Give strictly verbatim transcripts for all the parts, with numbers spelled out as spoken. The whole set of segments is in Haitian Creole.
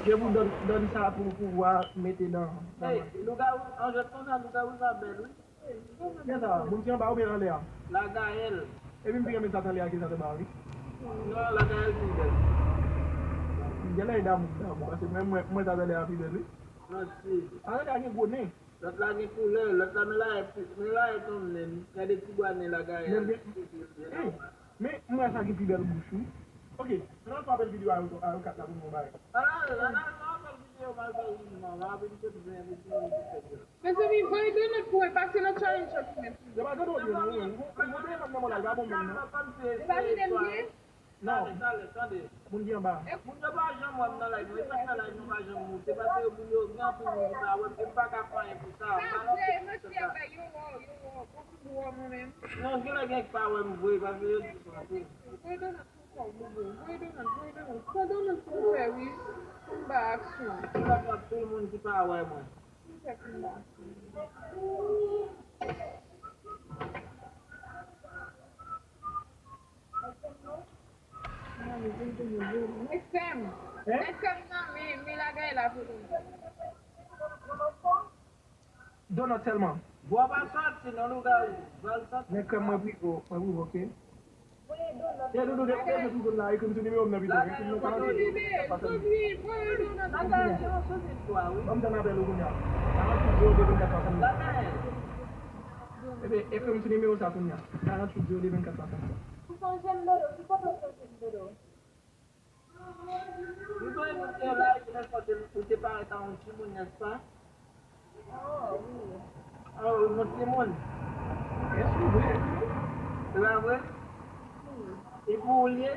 Je vous donne, donne ça pour pouvoir mettre dans, dans Hey, lougawou, an jwèt konsa, lougawou sa bèl, wi. Kiyès sa? Moun ki anba oubyen anlè a? Lagayèl. Epi m pi renmen sa t anlè a ke sa t anba a, wi. Non, Lagayèl pi bèl. Genlè e damou, damou, paske mwen, mwen, mwen sa t anlè a pi bèl, wi. Manti. Anlè a gen gwo nen. Lòt la gen koulè, lòt la men la, men la e ton nen. Gade ti bwa nen Lagayèl. Men gen, pi bèl, pi bèl. Hey, men m wè sa ki pi bèl bouch, wi. Ok, ann al fè apèl videyo a yo, a yo kat la pou nou bay. Ann al, ann al fè apèl videyo, m al fè rimman, m ap vin kote mwen, mwen, mwen, mwen, mwen. Mezanmi, voye donut pou mwen, pase nan challenge la pou mwen. Yo pa tande w byen, non, wi. Ou, ou, ou telefòn nan men w la, li pa bon menm, non. Li pa vin m byen? Non. Tande, tande, tande. Moun ki anba. Moun yo pa janm wè m nan live, non. E pa nan live, yo pa janm moute. Se paske yo, yo gen anpil moun ki pa wè m, e m pa ka fè anyen pou sa. M pa nan Facebook sa. Yo wè, yo wè, bon, pou wè mwen menm. Non, genlè gen ki pa wè m vre, paske yo di sa tou. Voye donut pou mwen, bobo. Voye donut, voye donut. Pran donut pou mwen, wi. Pou m ba aksyon. Tout moun ki pa wè mwen. Nèg fèm. Nèg fèm nan, men, men lagay la pou nou. Donut sèlman. Bò pa sòti non lougawou. Bal sòti. Nèg fèm, mwen prive w, mwen prive w, ok? E Doudou, de, de, de Doudou la, ekri m sou nimewo m nan pito. Ekri m nan karanntuit zewo de vennkat swasannde. Ban m tann apèl ou kounye a. Karanntuit zewo de vennkat swasannde. Ebyen, ekri m sou nimewo sa kounye a. Karanntuit zewo de vennkat swasannde. Ou sonje m, Dodo? Ki kote w sonje m, Dodo? M sonje m te la, epi nan kote ou te parèt a yon timoun, nèspa? Oh, wi. Oh, yon timoun. Èske vre? Se pa vre? Wi. E pou ou l ye?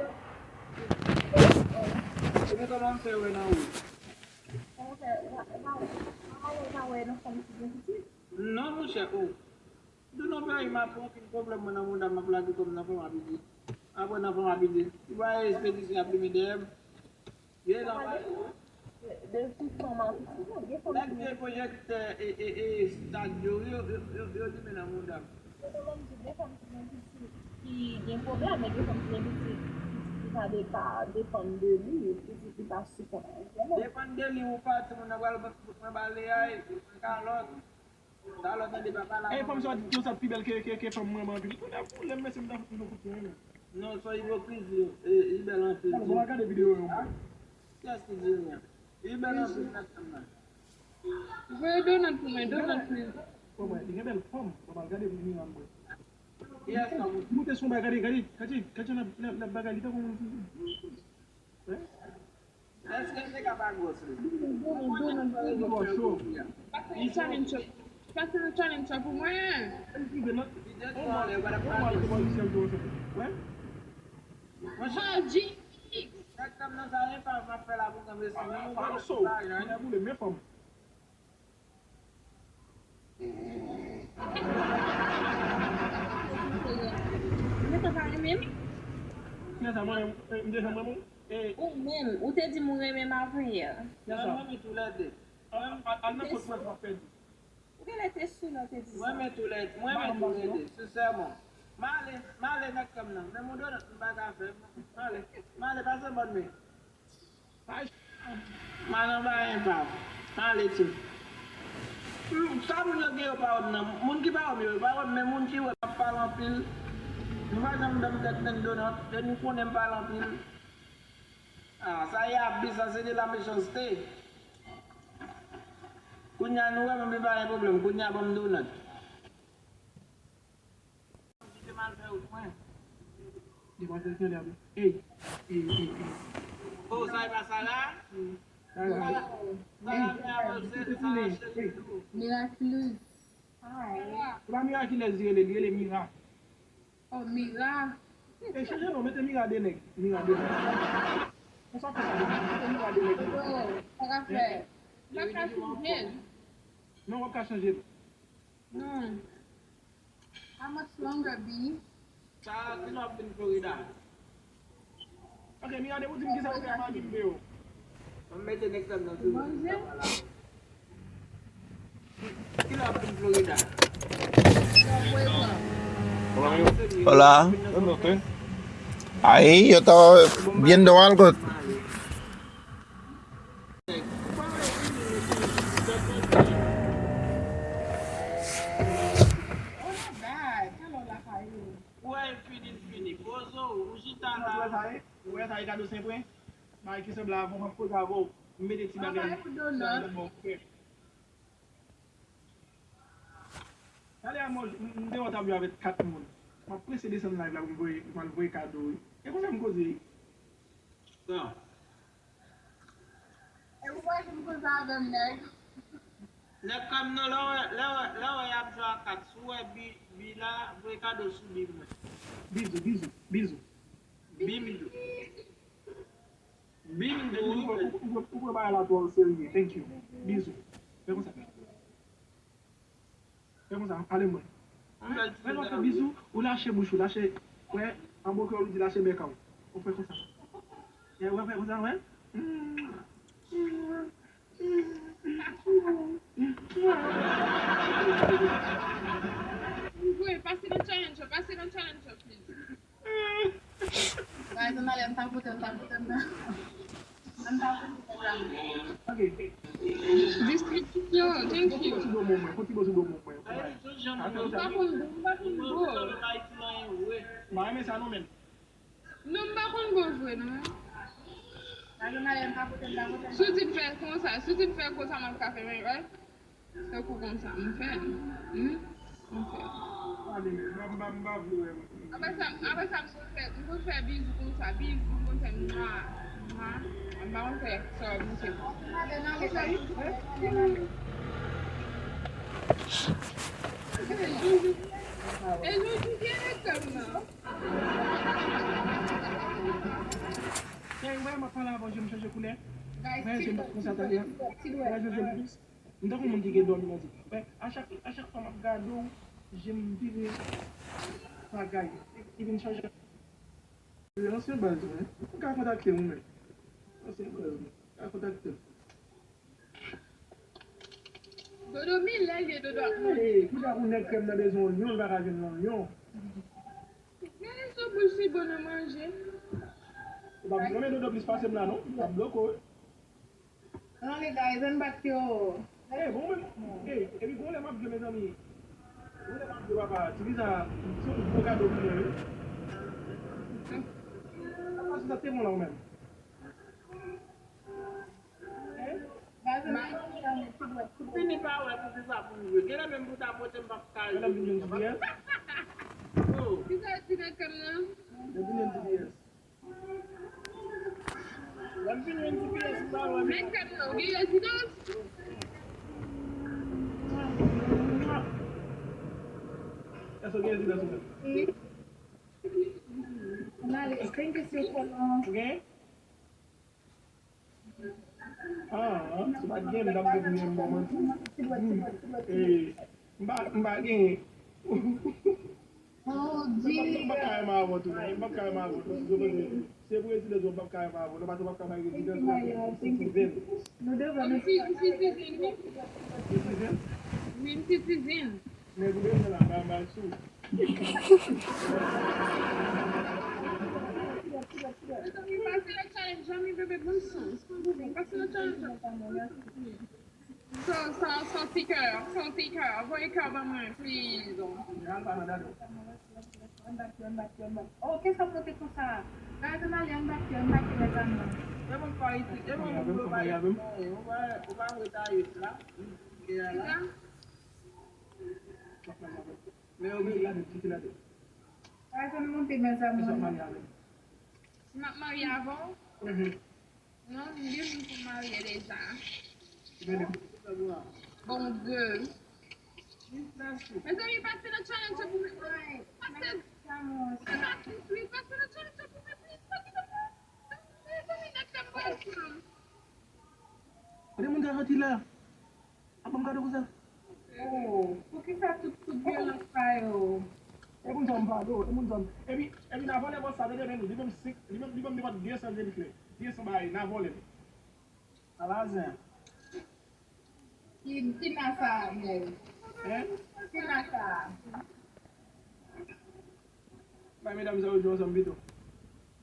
Epi kòman m fè wè nan ou? Kòman fè, pa, pa, pa wè nan fanm ki gen pitit? Non, monchè, ou. Dodo, nan peyi m, m ap pran okenn pwoblèm, mwen nan mouda m, m ap lage kò m nan fanm ap piti. Apre nan fanm ap piti. Ou pa wè Ekspedisyon ap limen dèyè m? Ye la, de tout fanm ap piti, non, gen fanm nèg ki gen pwojektè e, e, e stad yo, yo, yo, yo, yo limen nan mouda m. Se kòman m di, gen fanm ki gen pitit ki gen pwoblèm, men gen fanm ki gen pitit ki pa de, pa depann de li, pitit li pa sou kont li sèlman. Depann de li ou pa, timoun nan pral pran baleyay, pran kalòt. Ey, fanm sa di konsa pi bèl ke, ke, ke fanm mwen, mwen anpil. Kounye a, pou lè m mesye m ta fout nou kout pwen, men. Non, se ipokrizi, e, li bèl anpil. Bon, bon, gade videyo yo, mwen. Kiyès ki di li a? Li bèl anpil, nèg fanm nan. Voye donut pou mwen, donut, please. Bon, mwen, li gen bèl fanm. Bon, mwen, gade pou mwen, mwen. Kiyès sa, mwen? Moute son bay, gade, gade, gade, gade, n ap, n ap, n ap bagay, li tankou yon ti fi. Hein? Èske l te ka pa gwòs li? Pase nan challenge la. Pase nan challenge la pou mwen. Monchè, nèg tanm nan sa, e pa m ap fè la pou mwen, mesye, men mwen pa sa, jan. Mwen pa renmen fanm. Ou gentan pa renmen m? Kiyès sa, mwen menm, eh, m te janm renmen w? Eh. Ou menm, ou te di m ou renmen m avan yè. Kiyès sa? Mwen renmen toulède. Al, al, al nan kot mwen, w ap pèdi. Ou genlè te sou lè w te di sa. Mwen renmen toulède, mwen renmen toulède, sensèman. M ale, m ale nèg fanm nan. Men moun donat m pa ka fè. M ale, m ale, pase bòn men. M al anba enpav. M ale tou. Hmm, sa moun yo gen yo pa wè m nan. Moun ki pa wè m yo, yo pa wè m, men moun ki wè m ap pale anpil. Nou pa janm ban m tèt menn donat, men nou konnen m pale anpil. Ah, sa e abi, sa se de la mechanste. Kounye a nou wè m, men pa gen pwoblèm. Kounye a ban m donat. Kite m al fè wout mwen. Demwazèl ki anlè a tou. Ey, ey, ey, ey. Oh, sa e pa Sara? Sara. Sara, men avanse, Sara cheri tou. Miraculous. Hi. Se pa Miraculous li rele, li rele Mira. Oh, Mira. E chanje non, mete Mira de nèg. Mira de nèg. Konsa fè sa de nèg. Mete Mira de nèg. Oh, sa ka fè. M pa ka chanje l. Non, w ap ka chanje l. Non. How much longer, B? Sa, kilè w ap vin Florida? Ok, Mira, depi w di m kisa w fè a, m a vin yo. Mwen mete nèg sa nan tou. Manje? Kilè w ap vin Florida? Hola. Ay, yo ta viendo algo. Ou wè, fini, fini. Pozo, ou chita la. Ou wè sa, e kado senpwen? Bay ki sanble avè w, m ap koze avè w. M mete ti bagay. Talè a, mwen, m, m te wè w t ap jwe avèk kat moun. M ap prese desann live la pou m voye, pou m al voye kado wi. E konsa m koze wi. Bon. E ou pa janm koze avè m, nèg. Nèg kòm nou, lè w wè, lè w wè, lè w wè y ap jwe a kat, si w wè bi, bi la, voye kado sou bi mwen. Bizou, bizou, bizou. Bi m dou. Bi m dou. Ou, ou, ou, ou bagay la twò serye. Thank you. Bizou. Fè konsa. Fè konsa, pale mwen. Mwen, mwen fè bizou, ou lache bouch ou, lache, wè, an bon kreyòl ou di lache bèk a w. Ou fè konsa. Wè, wè, fè konsa, wè. Vre, pase nan challenge, pase nan challenge, please. Guys, ann ale, ann tapote, ann tapote, ann tapote. Ok. Distribisyon, thank you. Fon ti bo sou do moun mwen, fon ti bo sou do moun mwen. Ou pa konn bo, ou pa konn bo. M pa renmen sa non menm. Non, m pa konn bo vre non. Si w di m fè konsa, si w di m fè konsa, m ap ka fè men, right? Tankou konsa, m fè. Hmm? M fè. Apre sa, apre sa, m konn fè, m konn fè bizou konsa, bizou, m konn fè mwa, mwa. M pa konn fè sa w ap montre. E Joujou, e Joujou, gen nèg kòm nan. Hey, wè, m ap pale avè w, je m chanje koulè. Wè, je m pa konsa talè a. Wè, je, je m plis. M tankou moun ki gen dòmi nan di. Wè, a chak, a chak fwa m ap gade w, je m vire bagay. Li vin chanje. Ansyen baz mwen. Ou ka kontakte m, men. Ansyen baz mwen. Ou ka kontakte m. Dodo, milè l ye, Dodo ap manje. Hey, kounya pou nèg krèm nan bezwen onyon, l pa ka jwenn onyon. Gade sou bouch li bon nan manje. Ou pa p renmen Dodo plis pase m la, non? L ap bloke w, wi. Ann ale, guys, ann bat yo. Hey, bon, men, hey, epi gon lè m ap jwe, mezanmi. Gon lè m ap jwe, papa. Ti Liza, se yon gwo kado pou mwen, wi. Papa, se sa te bon la, ou menm. Fini pa wè pou kisa pou m jwe. Genlè menm pou ta pote m p ap ka jwe. Genlè m vin jwenn G P S. Oh. Kisa ti nan kèm nan? Yo vin jwenn G P S. Lè m vin jwenn G P S, m pa wè. Men kèm nan, ou gen rezidans? Èske w gen rezidans ou menm? Wi. Ann ale, thank you, Sir Colon. Ou gen? Ah, ah, si w pa t gen, m t ap gen pou m ba w manti. Hmm. Eh, m pa, m pa gen. Oh, m p ap, m p ap ka renmen avè w tou, non. M p ap ka renmen avè w tou. Se pou rezidans, m p ap ka renmen avè w. Non, paske w p ap ka bay rezidans, w ap gen citizen. Nou devle nou citizen, wi. Citizen? Wi, m citizen. Mezanmi, pase nan challenge, Jami, bebe, bon sans. Pase nan challenge. Sa, sa, sa, ti kè, sa, ti kè. Voye kè ban mwen, please. Oh, kisa pote konsa? Gade, ann ale, ann bat yo, ann bat yo, mezanmi. E bon, pa isi, e bon, ou pa isi, ou pa, ou pa wè ta yet la. Kisa? Men yo gen gade, ti gade. Sa se m monte, mezanmi. Kisa w marye avè l? Si m ap marye avè w? Mhm. Non, m gen moun pou m marye deja. Ki bebe? Bon, de. Mezanmi, pase nan challenge pou mwen. Pase. Pase, wi, pase nan challenge pou mwen, please. Pase nan challenge. Mezanmi, nèg sa m pral pran. Kote moun sa soti la? Ap ban m kado konsa? Oh, poukisa tout, tout vyolans sa yo? E moun sa m pale w, e moun sa m. Epi, epi nan vòlè bòs sa, tande men nou, li ban m senk, li ban m, li ban m nenpòt de san zen klè. De san bagay, nan vòlè. Alazen. Ki, ki nan sa, men? Hein? Ki nan sa? Bay medam sa yo jwe ansanm pito.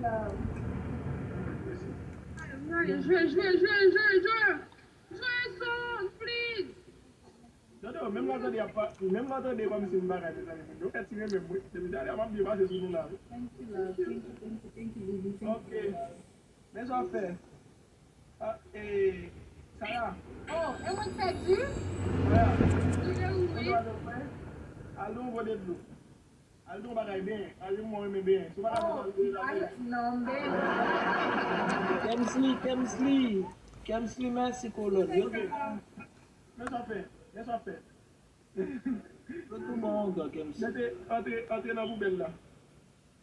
Jwe, jwe, jwe, jwe, jwe, jwe. Jwe song, please. Tande, menm lè w tande y ap pa, menm lè w tande kòmsi m bagay, mezanmi, moun yo fè ti renmen m, wi. Depi talè a m ap byen pase sou nou la, wi. Thank you, love. Thank you, thank you, thank you, baby. Thank you, love. Ok. Men sa w ap fè? Ah, eh, Sarah. Oh, e mwen k pèdi? Sarah. Wi, wi. Al nan yon bò de dlo. Al di yon bagay benyen. Al di mwen renmen benyen. Si w pa ka fè sa, al di l ap benyen. Non, benyen. Kemsley, Kemsley. Kemsley, mèsi kolòn. Ok. Men sa w ap fè. Men sa w ap fè. Yo tou bon ankò, Kemsley. Mete, antre, antre nan poubèl la.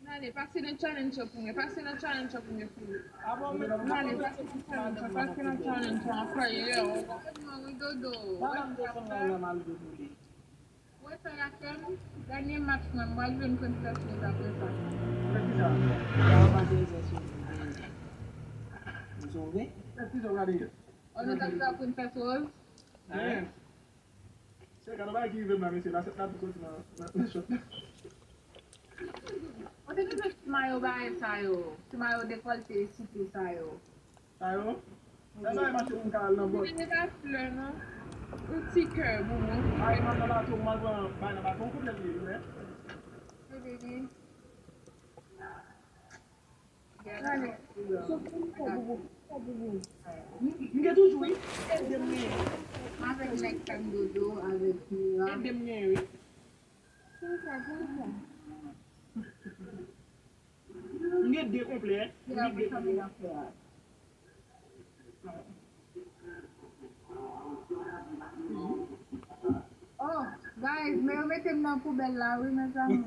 N ale, pase nan challenge pou mwen. Pase nan challenge pou mwen, fi. N ale, pase nan challenge, pase nan challenge, anfè, yeah. Ou konprann mwen, wi, Dodo. Madanm desann nan mal de boule. Wè sa y ap fè m, dènye match mwen, m pral jwenn Princess Rose apre sa. Fè kisa? Sa pa Princess Rose, m sove. Fè kisa w gade? Oh, nou t ap jwe ak Princess Rose? Hein? Se gade bagay ki rive m la, mesye, la, sèt la tou soti nan, nan, nan shot la. Ou te bezwen ti mayo bagay sa yo, ti mayo dekòlte, site sa yo. Sa yo? Sa yo mache moun ka al nan bòt. Mwen pa flè, non. Yon ti kè, boumou. Ay, mwen nan bato, mwen pran bay nan bato, yon kout lèt li ye, wi. Wi, baby. Gade. Sou pou m fè boubou, fè boubou. M gen toujou, wi. Ede m genyen. Avèk nèg Kandodo, avèk Mira. Ede m genyen, wi. Pou m fè, pou m fè. M gen de konplè. M gen de konplè. Oh, guys, men yo mete m nan poubèl la, wi, mezanmi.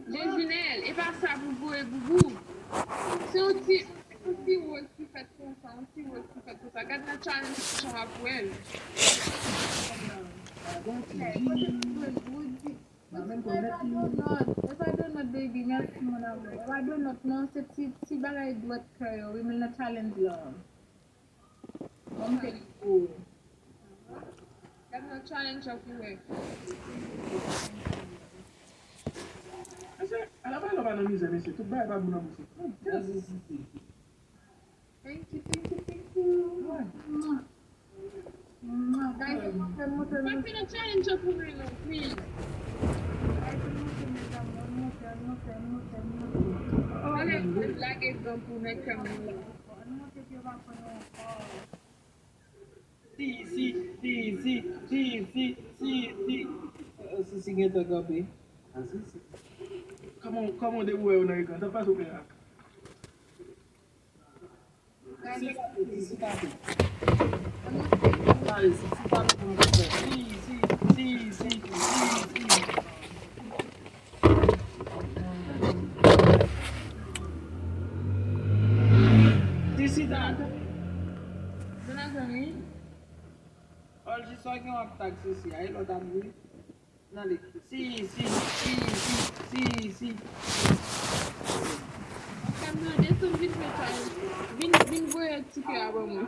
Devinèl, e pa sa pou voye boubou. Se yon ti, yon ti woz ki fèt konsa, yon ti woz ki fèt konsa. Gad nan challenge jan w ap wè l. Kote m jwe Rudy? Epa donut, epa donut, baby, mèsi, mon amour. Epa donut, non, se ti, ti bagay dwèt kè yo, wi, men nan challenge la. Bon, m te pou. Gad nan challenge la pou wè. Mesye, ala bagay la pa nan mizè, mesye. Tout bagay pa gou nan bouch ou. Thank you, thank you, thank you. Mwah. Mwah. Guys, monte, monte, monte. Pa fè nan challenge pou mwen non, please. Guys, monte, mes amours, monte, monte, monte, monte. Ann lage zan pou nèg kè m nan. Ann monte, pye pa pran yon kò. Si, si, si, si, si, si, si, si. Eh, si, si gentan kanpe. Ah, si, si. Kòman, kòman w te wè yo nan ekran? Sa k pase w fè a? Si, si, si, si, si. Ay, si, si, si, si, si, si, si. Ti sita. Donazan, wi. Òl jis wè gen w ap tag sisi a, e lòt ap jwe. Nan li. Si, si, si, si, si, si. Frè m nan, desann vin fè sa, vin, vin voye ti kè a ban mwen.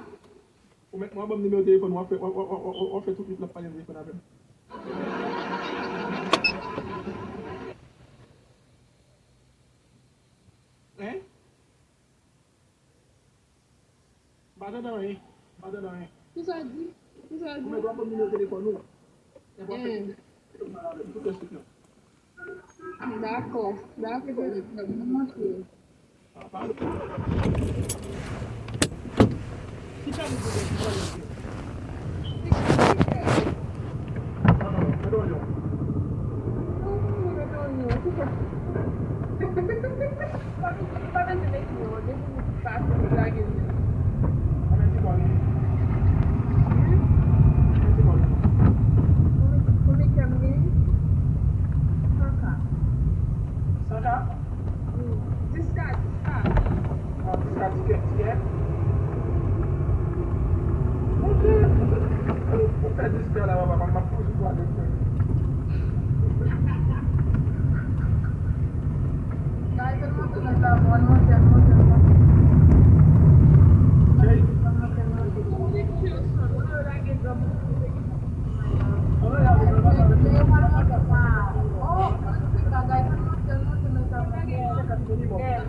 Ou mèt mwen ban m nimewo telefòn, w ap fè, w ap, w ap, w ap, w ap fè tout nèt la ap pale nan telefòn avè m. Hein? M pa tande anyen. M pa tande anyen. Kisa w di? Kisa w di? Ou mèt w ap ban m nimewo telefòn ou. Epi w ap fè tout nèt la ap pale avè m, tout nèt la. Dakò, dakò. San ka? Wi. Dis ka, dis ka. Ah, dis ka, tikè, tikè. Monchè, ou fè dis ka la, papa, m ap toujou gade, frè. Guys, ann monte, mezanmi, ann monte, ann monte, ann monte. Ann monte, ann monte. Guys, ann monte, ann monte, mezanmi. Senkant, senkant, senkant, senkant.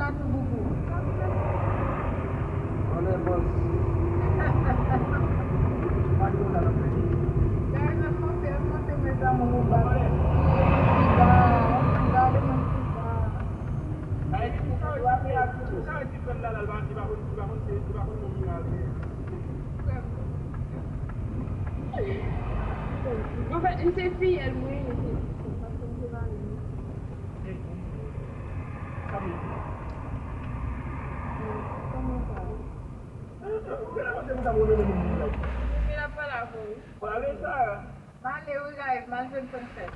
Gade nan konte, konte, mes amours, ou pa wè. Gade mwen sou sa. Anfèt, m se fiyèl, mwen, se paske m se mari. Kòman sa? Ou gen la pase pou sa pou nou menm la. Ou gen la pale avè w. Pale sa. M ale wi, guys, m al jwenn Sunset.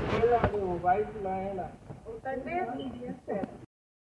Mwen la, nou, pa isi, pa anyen la. Ou tande? Li byen fèt.